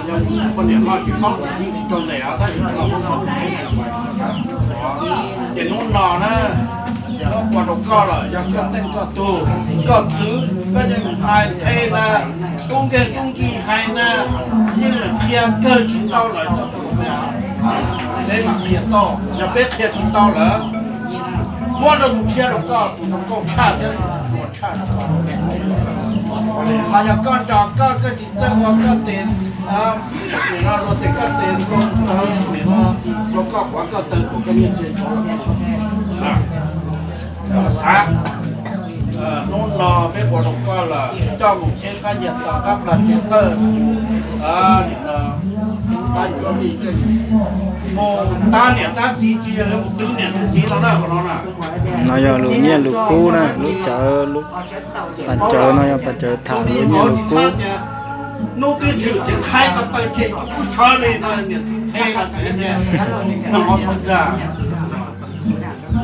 Yog poj niam no tsis paub yeej tsis tau ntes, tab sis no muab koj tus txiv, ces hnub no na, muab ua rau koj lawm, yog koj teej koj tug, koj txwv, koj yeej hais nthe ntag, tub nkeeg tub nki hais ntag, yeej qhia kawg tsis tau lawm. Peb mam qhia tau, yog peb qhia tsis tau lawm, muab rau tus tshiab rau koj, tus zoo nkauj tshaj thiab tus tshaj. Mas yog koj nrog koj, koj tsis txawj ua koj tes, nim no luag tes koj tes, nim no rau koj quav koj taw, tus koj nyiaj txiag tso, xav. Hnub no peb ua rau koj lawm, coj mus tsheb qab nyiag to qab plag tsev tawj, nim no tab cuav li mus tab niam tab txiv, tsis yog lawv mus twv niam twv txiv no na, qhov no na. No yog lus nyiaj lus kub na, lub cawv, lub pas cawv no yog pas cawv tham lub nyiaj lus kub. Hnub twb tshwm ces qhaib tau taw ces kuj sawv li no, niam txiv the los tseem no tshaj dag.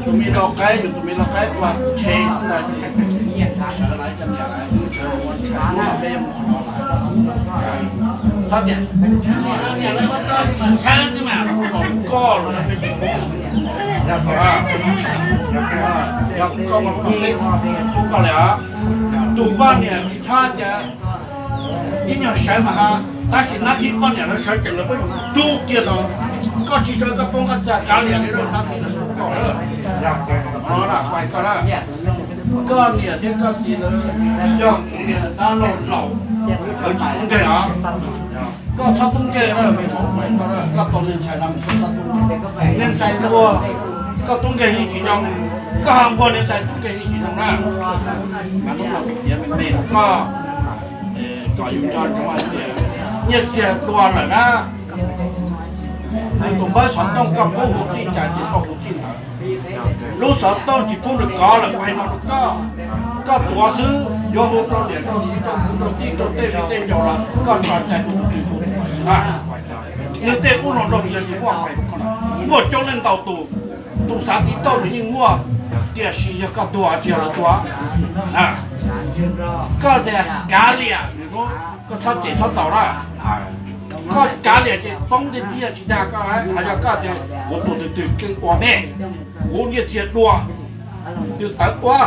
Tus me lau qaib, yus tus me lau qaib ua tshe xwb ntag ces sawv lawm, cov niam lawv sawv ua tshe, peb mus no lawm. Txhob tias niam lawv muab tau mas sawv xwb mas, koj los peb tsis pub. Yog koj mus no peb pub koj lawm. Tus poj niam tsis txhob tias ib nyuag sawv mas ha, tab sis nab thib poj niam lawv sawv ces lawv muab yus rub kiag no. Koj tsis sawv koj poob koj txaj kav liam li lawm, nab thib lawv sawv koj lawm. No na, kuv hais koj na, koj niam thiab koj txiv lawv yog kuv niam dab laug laus, lawv tsis tub nkeeg os. Koj txhob tub nkeeg na, kuv hais koj na, koj tau niag ntxhais no mus koj txhob tub nkeeg. Niag ntxhais nquag, koj tub nkeeg yeej tsis zoo, koj ho nquag niag ntxhais tub nkeeg yeej tsis zoo na. Mas hnub no kuv piav me me rau koj, kom yus nco ntsoov hais tias nyiaj txiag tua lawm na, nws tus npawb xov tooj koj pub huv txij cas ces koj huv txij ntawd. Lub xov tooj tsis pub nws kov lawm, kuv hais no rau koj, koj tuav xwb, yuav hu rau niam rau txiv rau kwv rau tij rau tej viv tej ncaus los koj tso cai hu tus twg hu tus ntawd xwb na. Nws tej ub no nrog txiav tsis muaj, muaj coob leej ntau tus, tus xav tiv tauj nws yeej muaj, tiam sis yog koj tuag tsis yog lawv tuag. Koj tias kav liam, koj txhob cem txhob taus na. Koj kav liam ces poob tiag tiag tsis dag koj, hos yog koj tias kuv tus twg twg keej ua me, kuv nyiaj txiag dua, twb tawv ua.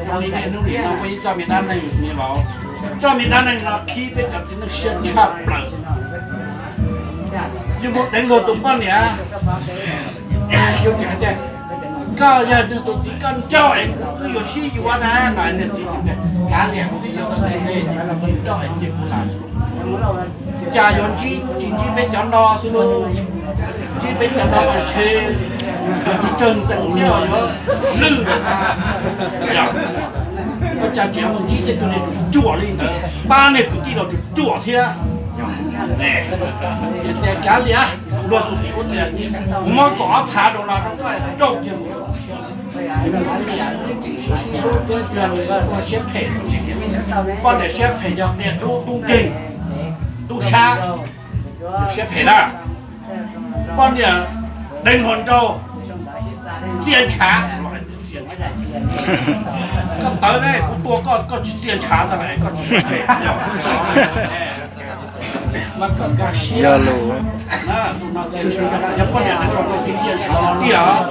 Ua li niaj hnub nim no muaj ib txoj me dab neeg me vauv, txoj me dab neeg no khib peb cov txiv neej siab tshaj plaws. Yus mus deev luag tus poj niam, yus tseem hais tias koj yog nws tus txiv koj ncauj es kuv twb yuav sib yuav na, no niag txiv tseem tias kav liam kuv twb yuav tau ntev ntev ces kuv tsis nrauj es cia kuv lam. Cas yuav ntsib tsis ntsib peb cov no xwb lauj, ntsib peb cov no mas ntshe tsawg ntxeev thiab yuav lwj. Ua cas tseem mus ntsib tej tug niag ruam ruam li ntawd, pab niag kwv tij los ruam ruam thiab. Tias kav liam, luag tus txiv ua tias kuv muab kaum ob phav dollar rau koj, rauj kiag mus. Ua siab phem, poj niam siab phem yog qia tub tub nkeeg, tub sab, siab phem na. Poj niam deev hluas nraug, txia ntshav. Koj tawv ne, kuv tua koj, koj tsis txia ntshav ntag, koj tsis phem. Mas koj nkag siab, yog poj niam deev hluas nraug tsis txia ntshav tiag,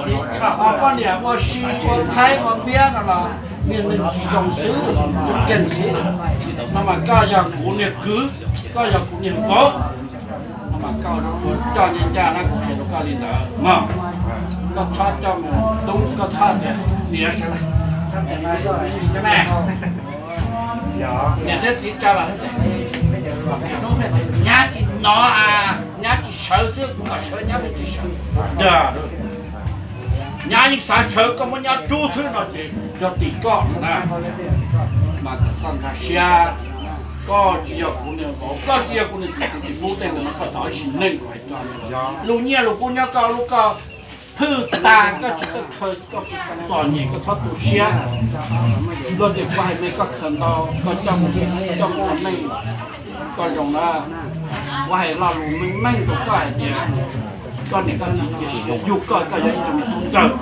poj niam ua si ua thaib ua npiab no los niag neeg tsis zoo xwb, neeg keeg xwb. No mas koj yog kuv niag kwv, koj yog kuv niag vauv, no mas koj ua coj nyiaj ncaj na, kuv qhia rau koj li ntawd mog. Koj txhob coj mus tub, koj txhob tias niam sawv, txhob tias no yog li cas me, niam thiab txiv tsa los nyab tsis hnov, nyab tsis sawv xwb, kuv kom sawv nyab peb tsis sawv. Nyab yeej xav sawv, koj muab nyab rub xwb no ces yog tim koj na. Mas kom koj nkag siab, koj tsis yog kuv niag vauv, koj tsis yog kuv niag txiv, kuv tsis pub tej ntawd no, koj txhob sim neej kuv hais koj. Lus nyiaj lus kub nyob koj lub, koj phwj tag koj tsis txawj khaws, koj txom nyem koj txhob tu siab. Luag tias kuv hais me koj khaws ntau, koj coj mus, coj mus ua neej, koj zoo na. Kuv hais lo lus meej meej rau koj hais tias koj niam koj txiv cia siab yug koj, koj yog ib tug me tub ntxawg.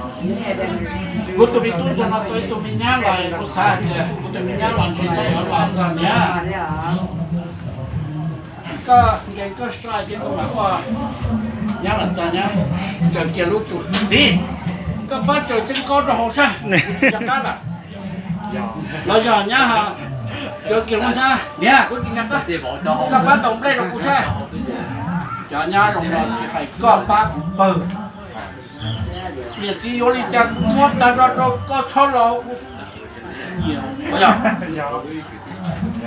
Kuv tus me tub ntxawg no tau ib tug me nyab los kuv xav hais tias kuv tus me nyab los ntshe nyab yuav los txog niam. Koj nkees koj sai ces koj mam ua. Nyab los txog nyab, tsaws kiag lub tsu. Txiv, koj pab tsaws tseeb kob rau hauv sab, rov qab lawm. Los yog nyab, tsaws kiag lub hnab, niam, kuv tsis nco qab, koj pab ntaus nplej rau kuv sab. Cov nyab zoo no tsis hais koj pab kuv pawg. Niam txiv yuav li cas kuv muab tag nrho rau koj txhob los. Yog,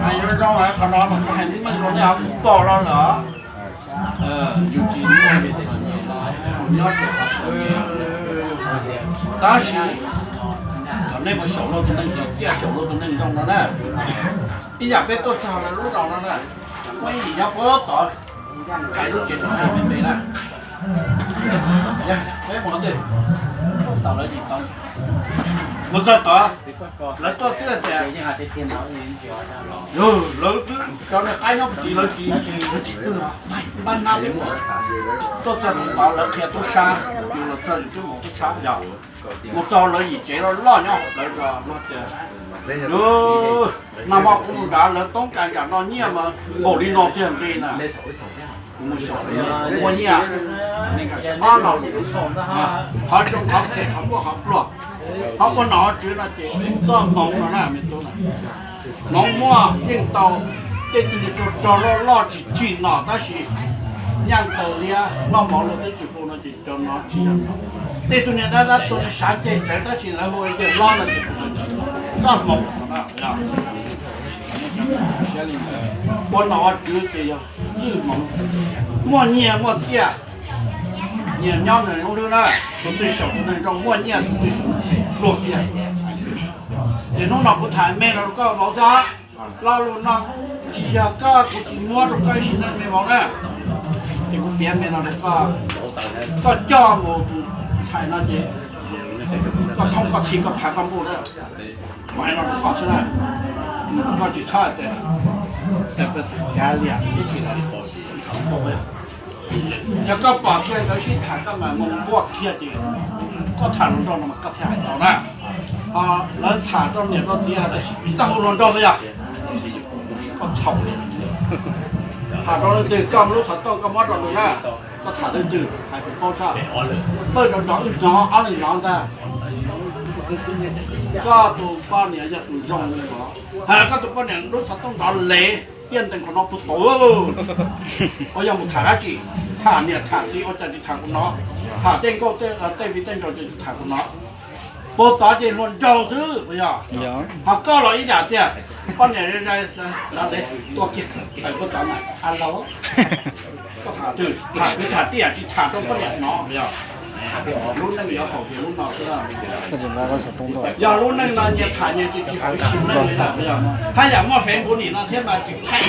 hais zoo zoo qhov no mas kuv hais meej meej rau nej, kuv pom los lawm. Yus tsis muaj li tej txom nyem no, nyob rau qhov txom nyem. Tab sis nej mus xyaum luag tus neeg tsis ciaj, xyaum luag tus neeg zoo no na. Ib yam peb tuaj txog lawv lub zos no na, muaj ib yim nyob puag tod, hais lub tsev tod me me na. Peb mus qhov twg? Tau lawv tsis tau. Mus txog tod, lawv tuaj twb tias, yog lawv twb cov niag qaib nyob tid lawv tsis, lawv tsis pw, npaj hnab peb mus. Tuaj txog tod lawv qhia tub sab, yus los txog yus twb mus tub sab yog. Mus txog lawv yim tsev loj loj nyob hauv plawv zos luag tias, nag hmo kuv mus nrad lawv toob kas yam no nyiaj mas npaum li no tiag nqi na. Kuv mus xyaum muaj nyiaj, ob lo lus, qhov zoo qhov phem qhov muaj qhov pluag, qhov muaj nom tswv no ces txoj hmoov no na me tub na. Hmoov muaj yeej tau, tej tug niag rog rog loj loj tsis tsim nom tab sis nyaj taw liab noj mov luag twb tsis hu no ces cov no tsis yog. Tej tug niag dab dab tuag niag sav ceg tsawv tab sis lawv hu tias hlob no ces txoj hmoov no na. Ua nom ua tswv ces yog ywj hmoov, muaj nyiaj muaj txiaj, nyias nyob nws lub hlwb na. Tus twg xyaum tus neeg zoo muaj nyiaj, tus twg xyaum pluag kiag. Ces hnub no kuv tham me no rau koj vauv xwb, lo lus no tsis yog koj, kuv tsis muab rau koj ib sim neej me vauv na. Ces kuv piav me no rau koj, koj coj mus tus ntxhais no ces koj thoob koj thi koj phav koj npuj na. Kuv hais no rau koj xwb na, koj tsis txhob tias kav liam ib chim no. Yog koj pom kiag nkawd sib tham koj mas mus npuaj kiag ces koj tham hluas nraug no mas koj thiaj hais tau na. Ho lawv tham rau niam rau txiv hais tias tsis tau hu hluas nraug yog koj txhaum li. Tham rau leej twg koj lub xov tooj koj muab rau nws na, koj tham leej twg hais kuv paub sab. Pawg nrov nrov wb hnov ob leeg hnov ntag. Koj tus poj niam yog tus zoo li no, koj tus poj niam lub xov tooj nrov lev tiaj ntees qhov no puag tod. Ua yog mus tham dab tsi? Tham niam tham txiv ua cas tsis tham kuv no? Tham tej nkauj tej viv tej nraug ces tsis tham kuv no. Puag tod ces hluas nraug xwb puas yog? Ho koj los ib yam tiag, poj niam zai zai nrov lev tuaj kiag puag tod na, a los koj tham twg? Tham kwv tham tij tsis tham rau poj niam hnov puas yog? Lub neej yuav haum tias lub no xwb. Yog lub neej no nyias tham nyias ces tsis haum ib sim neej li na puas yog? Haj yam muaj Facebook nim no thiab mas tsis thaij.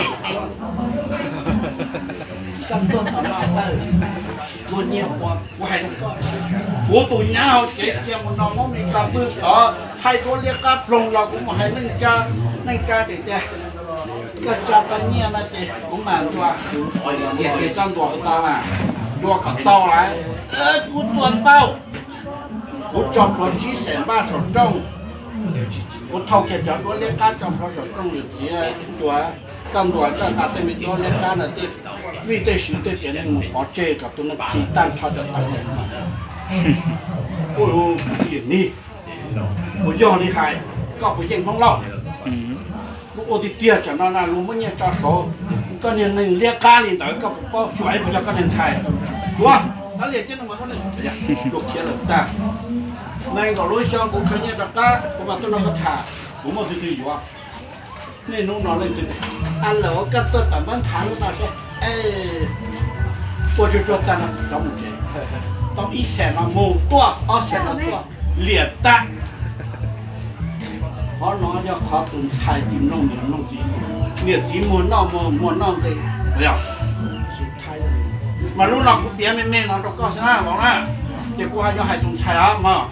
Koj tuaj tom no, kuv hais, kuv tus nyab hauv tsev cia mus no Hmoob Mes Kas pw tod thaij duab liab qab ploog los kuv mus hais neej tsa, neej tsa tias tias koj tsa tau nyiaj no ces kuv mam ntuas, koj ntuas kom tau mas, ntuas kom tau lawm, kuv ntuas tau. Kuv tso plhuav tsib xees npaj saum rooj, kuv thau kiag cov duab liab qab tso plhuav saum rooj, yus txiav ntuas, koj ntuas koj nqa tej me duab liab qab ntawd tej vij tej swv tej tias neeg mus pov tseg kom tus neeg khi tag nrho cov tawv. Ua li, kuv yog li hais, koj puas yeej Hmoob Lauj? Kuv ua tiag tiag, tsam no na luag muab nyiaj tso saud, koj niag neeg liab qab li ntawd koj puas paub xyuas ib puas yog koj niag ntxhais? Tuav, tab liam cia no mas luag khiav lawm tag. Nees nkaum lub xyoo kuv khaws nyiaj rov qab kuv mam tuaj nrog koj tham, kuv muaj twg twg yuav. Niaj hnub no leej twg, a lawm koj tuaj tom npab nthav lub no seb, ua tsuag tsuag tag no rov mus tsev. Tau ib xees no mus tuaj, ob xees no tuaj, liam tag. Qhov no yog qhov tus ntxhais tsis mloog niam mloog txiv, niam txiv muag noj muag muag noj nqi, yog. Mas lub no kuv piav me me no rau koj xwb na vauv na, ces kuv ho yuav hais tus ntxhais os mog.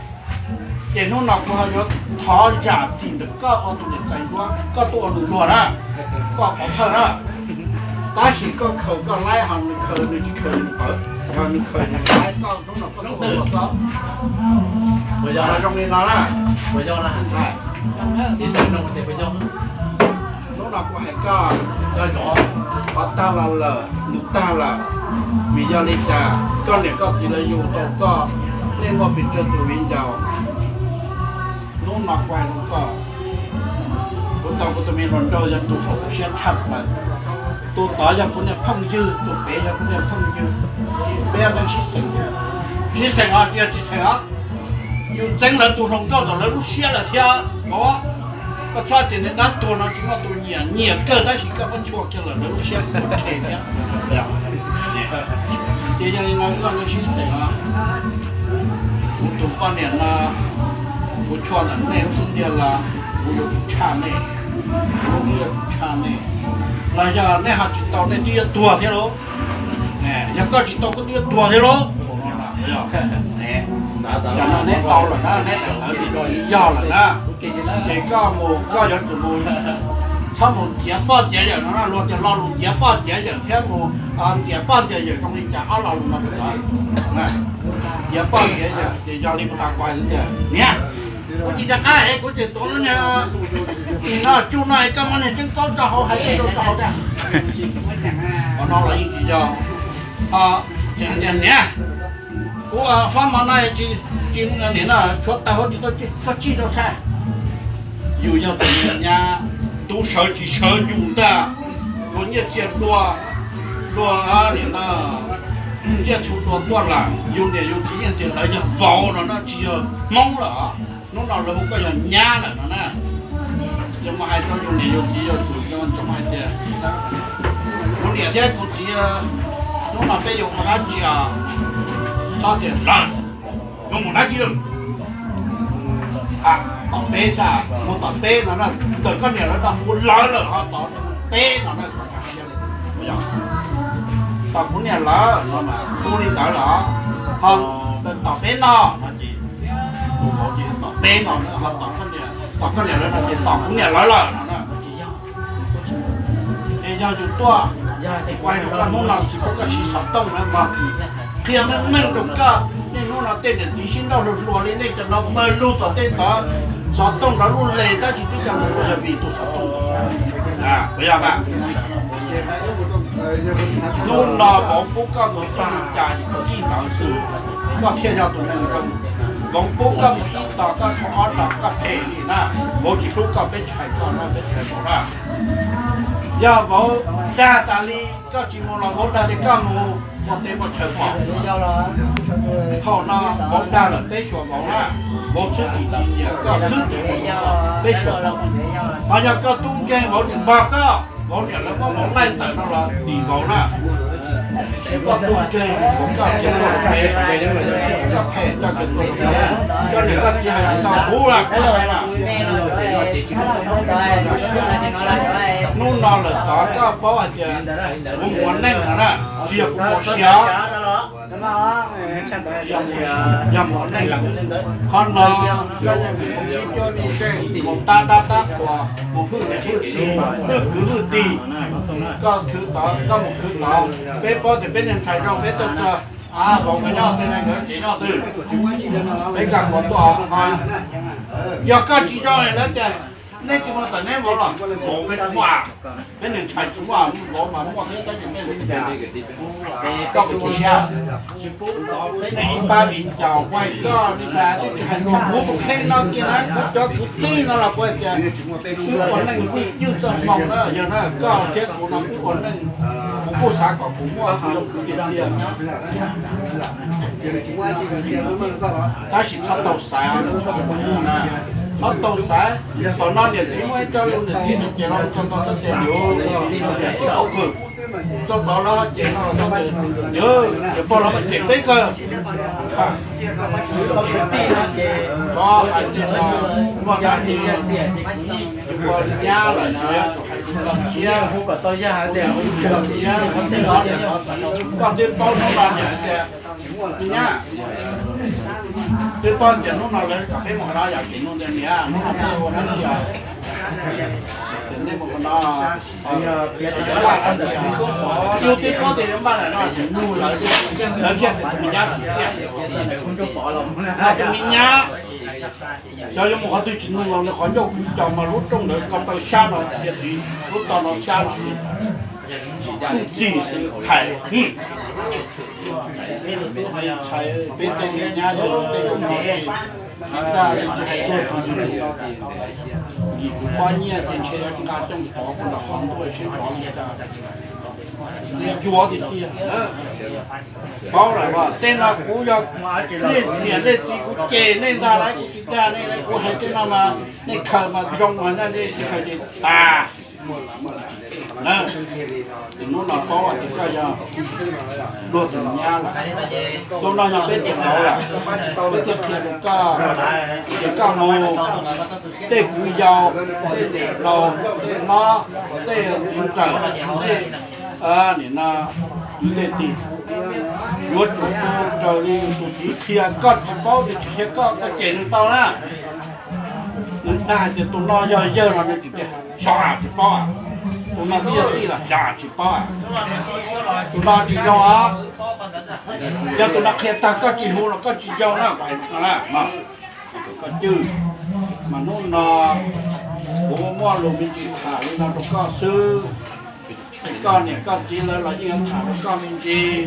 Ces hnub no kuv ho yuav thov zam txim ntawm koj ua tus niam ntxhais ntsuab, koj tuaj ua nws luag na, koj pov thawj na. Tab sis koj khaws koj laib, ho nws khaws nws tsis khaws nws pawv, yog nws khaws nws laib, koj hnub no koj tuaj ua luag xwb. Puas yog zoo li no na? Puas yog na ntxhais? Hnub no kuv hais koj, koj zov, Qhov tag los lawm, nws tag lawm. Vim yog li cas koj niam koj txiv lawv yug tau koj, nej muaj pes tsawg tus viv ncaus? Hnub no kuv hais rau koj, kuv tau kuv tus me hluas nraug yog tus haum kuv siab tshaj plaws. Tus tod yog kuv niag phooj ywg, tus pem yog kuv niag phooj ywg. Peb neeg sib xeem, sib xeem os, tsis yog tsis xeem os. Yus txeeb lawv tus hluas nkauj tom lawv lub siab lawm thiab os. Koj txhob tias niag dab tuag no tsis muaj tus nyiam, nyiam kawg tab sis koj muab tshua kiag lawm lawv lub siab kuj rhe thiab. Ces yog li no koj neeg sib xeem os. Kuv tus poj niam no, kuv tshua ntawm nej lub xub ntiag los kuv yuav tsum tshaj nej, kuv yuav tsum tshaj nej. Los yog nej ho tsis tau nej twb yuav tuag thiab lauj. Yog koj tsis tau koj twb yuav tuag thiab lauj. Cov no neb tau lawm na, neb tawv tawv tsis yog lawm na. Ces koj mus koj yuav tsum mus, txhob mus ciav poj ciav yawm no, luag tias lo lus ciav poj ciav yawm thiab mus ciav poj ciav yawm zoo li cas ob lo lus no puas tau? Ciav poj ciav yawm ces yog li puas tau kuv hais tias niam, kuv tsis nco qab es kuv tseem tuav lub niag no tsuj no es koj muab niag ceeb kaub tso hauv hais tej rau tso hauv tiag. Qhov no los yeej tsis yog. Ces hais tias niam, kuv faib mov no tsis, tsis nim no tshuav tawg huv tsis tau, koj tsij rau saib. Yus yog tus niam nyab, tu sawv tsis sawv yus ntag, luag nyiaj txiag dua, luag nim no nyiaj txiag dua tuaj lawm, yus niam yus txiv yeej tias lawv yog vauv no na, tsis yog hmoob lawm. Hnub no lawv hu koj yog nyab lawm no na. Yog mus hais rau yus niam yus txiv yuav tsum nco ntsoov hais tias kuv niam thiab kuv txiv, hnub no peb yuav ua dab tsi os? Txhob tias lawv, yuav mus dab tsi lawm? Tom peb xwb, mus tom peb no na, ntawm koj niam lawv no hu lawv lawm ho tom peb no na. Tom kuv niam lawv no mas hu li ntawd lawm, ho tom peb no no ces, tus vauv ces tom peb no na, ho tom koj niam, tom koj niam lawv no ces tom kuv niam lawv lawm no na. Es yog yus tuaj, kuv hais rau koj hnub no tsis pub koj siv xov tooj na mog. Qhia meej meej rau koj, nej hnub no tej niam txiv sib nrauj hluas hluas li nej cov no pawg lug tom tej tod, xov tooj rov lub les tab sis twb cov lus yog vim tus xov tooj. Puas yog mas? Hnub no vauv pub koj mus txij li cas ces koj txij ntawd xwb, koj thiaj yog tus neeg zoo. Vauv pub koj mus ib tos koj dhau ob tos koj phem li na, vauv tsis hlub koj peb tsis hais koj na, peb tsis hais vauv na. Yog vauv dag tas li koj tsis mus los vauv dag tias koj mus, muaj teb muaj chaw pom. Thaum no vauv dag lawm peb xyuas vauv na, vauv xwb tim tsis nyiam koj xwb tim vauv, peb xyuas vauv. Ho yog koj tub nkeeg vauv tsis npog koj, vauv niam lawv muab vauv laij tawm no los tim vauv na. Koj tub nkeeg vauv koj cia tuaj rau peb, koj phem koj cia tuaj rau peb, koj niam koj txiv hais tsis tau kuv los kuv hais lawm. Hnub no lawm tod koj paub hais tias kuv mus ua neej no na, tsis yog kuv mus siav. Yog mus ua neej, qhov no koj yeej mus sib cuab sib tseej, mus tab dab tab qhuas, mus hwj niam hwj txiv, hwj kwv hwj tij. Koj khwv tod koj mus khwv tod, peb paub tias peb niag ntxhais zoo peb tuaj txog, vauv nkawd nyob twg, nkawd tsev nyob twg, peb nkag kuas tuaj. Yog koj tsis zoo lawv tias nej tsis muaj tawm neb vauv los vauv peb tsis muaj, peb niag ntxhais tsis muaj, vauv mas muaj thiab tab sis peb, koj puas tu siab? Nej ib pab viv ncaus kuv hais koj li ntxhais twb tsis hais luag, kuv tus kheej no kiag na, kuv cov kwv tij no los kuv hais tias wb ua neej ywj txoj hmoo na, yog na koj thiab kuv no wb ua neej, kuv kuj xav kom kuv muaj kuv zoo kwv tiag tiag. Tab sis txhob tau xav, txhob tau xav. Thaum no niam txiv muaj ib co lus niam txiv no ces los ua tau txoj cai yuav, niam txiv pov pwg. Txog tod lawv ho cem no los txog, yawg pog lawv ho cem peb kawg. Txhob hais tej no, muaj dab tsi, tus nyab lawm yuav tsum hais tus los siab, tus los siab, tej no niam no txiv, koj twb paub hnub no niam hais tias, me nyab, twb paub tias hnub no lawv kom peb mus qhov no yom, ces hnub no niam, hnub no peb ua dab tsi os? Ces nej mus qhov no, yus twb paub tias yuav npaj lawm no ces nug lawv, lawv thiaj tias tus me nyab tsis txiaj. Tus me nyab, xyov yuav mus qhov twg tsis nug los nws qhov ncauj kwv cos mas lub rooj ntawd ko taw xyab no, tiag tiag lub to no xyab no. Kuj txij xwb hais, ntshai peb tej me nyab yog tej me nyuam ces, nws daj li tsis hais tuag tsis yog li no ces, yim kuv pob nyiaj ces ntshe nqa coj mus tov puag nram qhov ntuj sib tov li cas, li cuav tiag tiag. Paub lawm, tej no kuv yog niam nej txiv kuv cem nej ntag lauj, kuv tsis dag nej lauj, kuv hais tej no mas nej khaws mas zoo mas nej tsis khaws ces tas. Ces hnub no paub hais tias koj yog luag tus nyab lawm, tus no yog peb tus vauv lawm, peb thiaj qhia rau koj, ces koj mus, tej kwv yau, tej niam laus, tej hlob, tej txiv ntxawm, tej nim no kwv tej tij, yuav tsum tu raws li tus txiv qhia, koj tsis paub nws tsis qhia koj, koj cem nws tau na. Nws dag hais tias tus no yog yawg los nws tsis tias xyov, tsis paub. Tus no twb yog tij los xyov, tsis paub. Tus no tsis zoo os. Yog tus no qhia tag koj tsis hu los koj tsis zoo na, hais no na. Koj cwj, mas hnub no kuv muaj lus me ntsis tham li no rau koj xwb. Koj niam koj txiv lawv los yeej yuav tham rau koj me ntsis,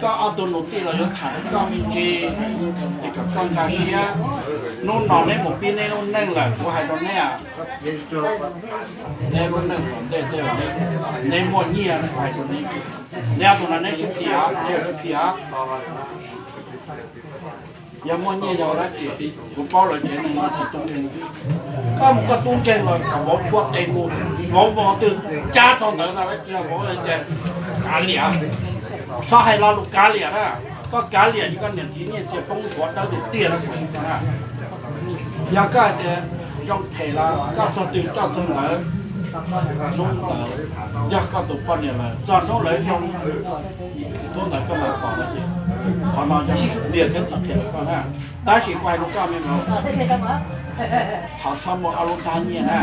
koj ob tug nus tij los yuav tham rau koj me ntsis, es kom koj nkag siab. Hnub no neb mus pib neb lub neej lawm, kuv hais rau neb, neb lub neej tom ntej tej, neb muaj nyiaj, kuv hais rau neb, neb ob tug no neb sib phim, ntshe sib phim. Yog muaj nyiaj yog dab tsi, kuv paub lawv tsev neeg no tsis tub nkeeg. Koj mus koj tub nkeeg los kom vauv tshuab tes mus, vauv mus twg cab tau ntawd no, dab tsi vauv tias kav liam. Txhob hais lo lus kav liam na, koj kav liam ces koj niam txiv nyiaj txiag poob nthuav dawb tiag tiag na. Yog koj hais tias zoo phem los koj txog twg coj txog ntawd, hnub ntawd yog koj tus poj niam lawm, txog hnub lawv zoo, hnub ntawd koj mam pom no ces, qhov no yog tiag thiab txim qhia rau koj na. Tab sis kuv hais rau koj me vauv, thov txhob muaj ob lub hnab nyiaj na,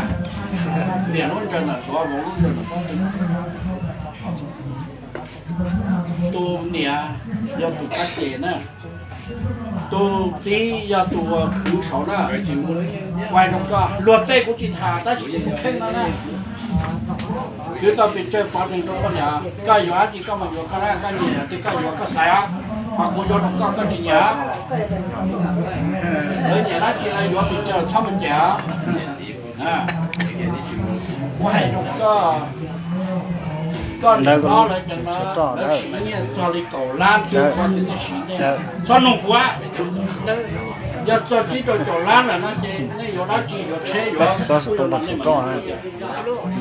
niam lub ntsawg ntawm tuav, vauv lub ntsawg ntawm pob tw. Tus niam yog tus kab cem na, tus txiv yog tus khwv saud na. Kuv hais rau koj, luag tej kuv tsis tham tab sis kuv tus kheej no na, kwv tau pes tsawg pov tseg rau koj niam, koj yuav dab tsi koj mam yuav, koj na, koj nyiam yam twg koj yuav koj xaiv os, mas kuv yuav rau koj, koj tsis nyiam, lawv nyiam dab tsi lawv yuav pes tsawg txhob mus cem os. Kuv hais rau koj, koj niam hlob lawv cov no lawv siv nyiaj txog li kaum lab xwb, koj twb siv nyiaj, txhob nug kuv. Yog txog tsib rau caum lab lawm no ces nej yuav dab tsi, yuav tsheb yuav kuj yuav los nej mam yuav.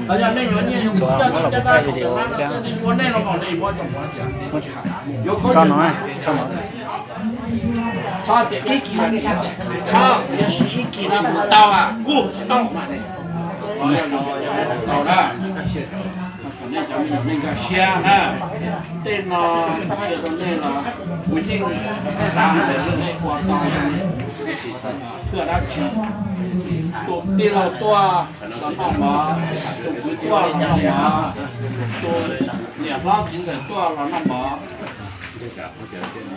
Los yog nej yuav nyiaj yuav mus coj caj dab kaum caum lab no xwb, nej yuav nej los mam nej muab rau kuv tias, yuav khaub ncaws, txhob tias ib kis, yog siv ib kis no kuv tau, kuv tsis tau mas. Tau na, nej cov me nyuam nej nkag siab na, tej no qhia rau nej los kuv yeej xav hais tias nej ua tau, twb dab tsi, tus tij laug tuaj los noj mov, tus kwv tuaj los noj mov, tus niam hlob txiv ntxawm tuaj los noj mov.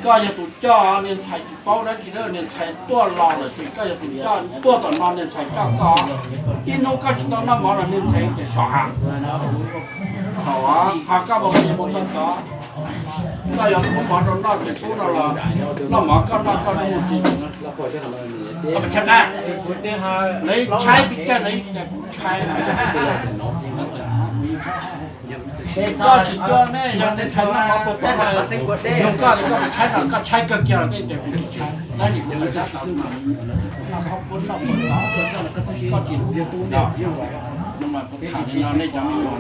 Koj yog tus coj, niag ntxhais tsis paub dab tsi, niag ntxhais tuaj los lawm ces koj yog tus coj, tuaj tom no niag ntxhais coj koj. Ib hnub koj tsis tau noj mov los niag ntxhais tias sov ha, thaum ho koj mus mus txog tod, koj yuav pub mov rau noj ces pub rau los, noj mov koj noj koj mus tsis, lawv tshaib pes tsawg lawv tias kuv tshaib, koj tsis cuag nej, yog nej ntxhais noj mov puas peb, yog koj es koj tshaib no, koj tshaib kawg kiag los nej tias kuv tsis tshaib, tab sis kuv tau tsab tau, koj puas noj puas tau, koj tsis pub noj, no mas kuv tham li no nej cov me nyuam.